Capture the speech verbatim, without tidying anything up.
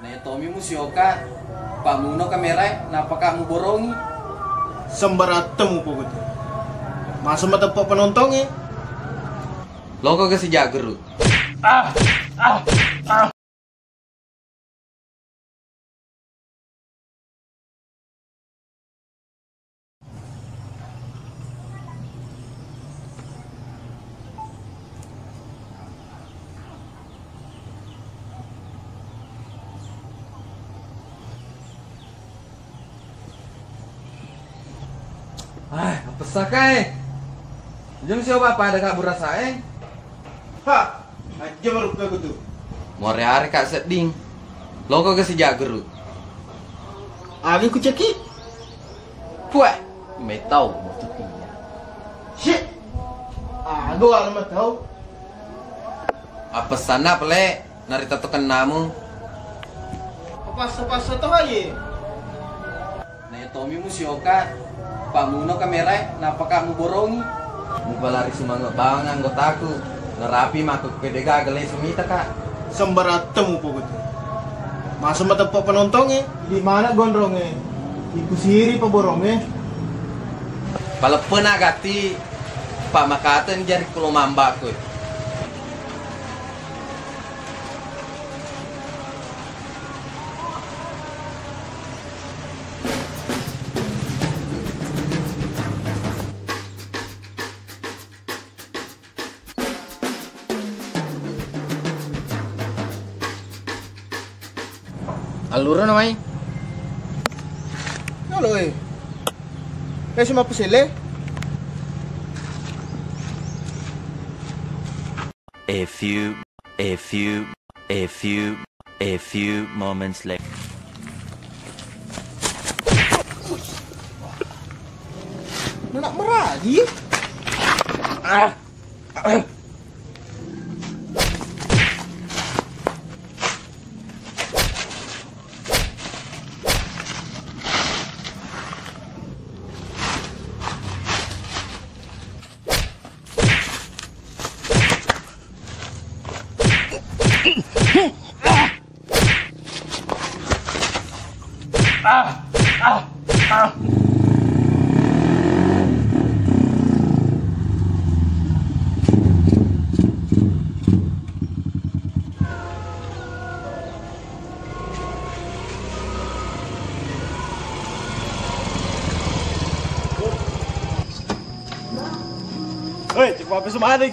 Naitomi musioka, pamuno kamerae, napaka muborongi. Sembarattemu pogotu. Masa mateppa penontonge? Loko ke sijak geru. Ah, ah, ah. Ah, apessaka e. Jom siapa pada kak burasa e. Ha, aja baru aku tuh. More are kak sedding. Loko ke sijak geru. Agi ku ceki. Puah, metau mutu iya. Shit. Ago alama tau. Apa sana pele narita to kennamu? Apa so-paso to haye? Naitomi musioka, pamuno kamerae, napaka muborongi. Mupalari sumange bawang anggotaku. Narapi mako kede gaga lesu mita, Kak. Sembarattemu pogotu. Masa mateppa penontonge? Di mana gondronge? Ikusiri paboronge. Paleppena gatti, Pak, makateng jari kulo mambakku. Allurana mai. Halo, eh. Eh, si mappesele? A few, a few, a few, a few moments later. Nana' maragi? Ah. Hei, cek apa semua nih?